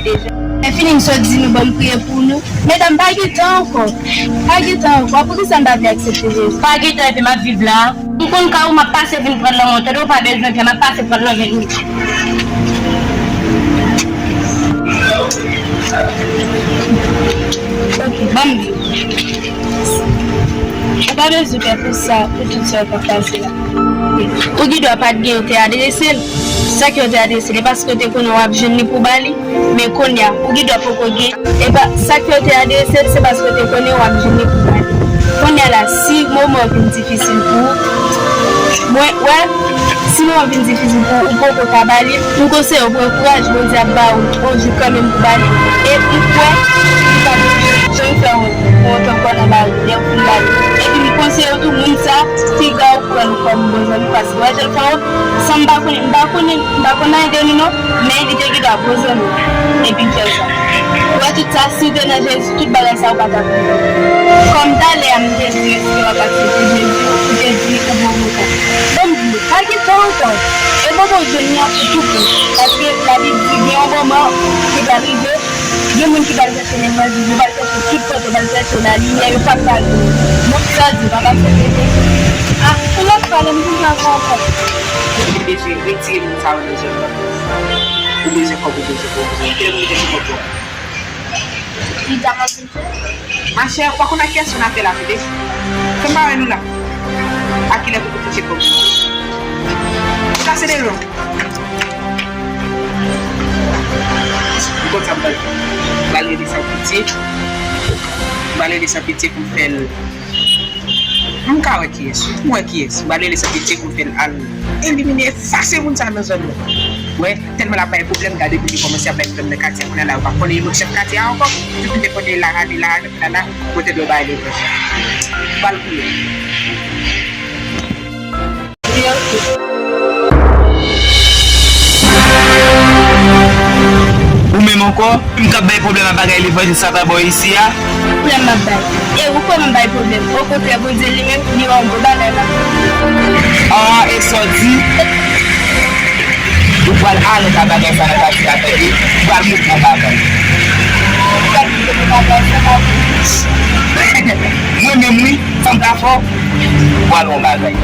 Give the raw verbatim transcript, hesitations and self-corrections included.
deja. Lè fini, m sot di nou ban m priye pou nou. Medam, pa gen tan ankò. Pa gen tan ankò. Poukisa m pa vle aksepte Jezi? Pa gen tan epi m ap viv la. M konn ka ou m ap pase vin pran lanmò. Tande, ou pa bezwen pè, m ap pase pran lanmò. Ok, ban m di. Ou pa bezwen pè pou sa, pou tout sa w ap pase la. Ou gen dwa pa t gen yon te adrese l. Sa k yon te adrese l, e paske w te konnen w ap jwenn li pou ba li. Men kounye a, ou gen dwa poko gen. E pa, sa k fè w te adrese l, se paske w te konnen w ap jwenn li pou ba li. Kounye a la, si moman an vin difisil pou ou, mwen, wè, si moman an vin difisil pou ou, ou poko ka ba li, m konseye w pran kouraj, Bondye ap ba ou yon jou kanmenm pou ba li. E m kwè, li pa jan l fè w wont ankò nan lari, lè w fin ba li. Epi m konseye w tou, moun sa, piga w pran l kòm bon zanmi, paske wè jan l fè w wont, san m pa konnen, m pa konnen, m pa konn anyen de nou non, men li te gen dwa bon zanmi w, epi l fè w sa. Ou wè tout sa, si w te nan Jezi, tout bagay sa yo pa t ap rive. Kòm talè a m te di, èske w ap aksepte Jezi, ou te di ou bon kontan. Bon, m di w, pa gen tan ankò. E bon, bon, jwenn li an pou tou bon. Paske Labib di, gen yon moman ki pral rive, gen moun ki pral chèche levanjil, yo pral chèche tout kote, yo pral chèche lalimyè, yo p ap ka jwenn li. Donk, sa di, w ap aksepte Jezi. A, ou lòt fwa, lè m vin nan kò ankò. Ou bezwen retire moun sa yo nan zòn nan. Ou bezwen kòb, ou bezwen kòb, ou bezwen. Kilè pou w te fè kòb ou? Li ta pase. Machè, ou pa konn ak kiyès ou n afè la, tande. Fè m pa wè nou la. A kilè pou w te fè kòb ou? Ou kase de lò. M konn sa m pral fè. M pral rele San Pitye. M pral rele San Pitye pou m fè l. M ka wè kiyès wi. M wè kiyès. M pral rele San Pitye pou m fè l al elimine, efase moun sa nan zòn nan. Wè, tèlman l ap bay pwoblèm, gade moun yo kòmanse ap bay pwoblèm nan katye a, kounye a la yo pa konnen yo menm chèf katye a ankò. Yo fin dekonnen la, ale la, ale la, la, kote dwe bay levanjil. M pral priye. Ou menm ankò, m k ap bay pwoblèm a bagay levanjil sa ta ba w isi a? Pwoblèm m ap bay. E ou kwè m bay pwoblèm? Okontrè, Bondye li menm, li wè yon bon bagay m ap fè. Ah, e sa w di? Ou pral ale ka bagay sa nan katye a, tande? Ou pral montre yon bagay. Ou pral montre yon bagay, sa pa bon. Mwen menm, wi. Sa m ka fè w? Ou pral wè yon bagay.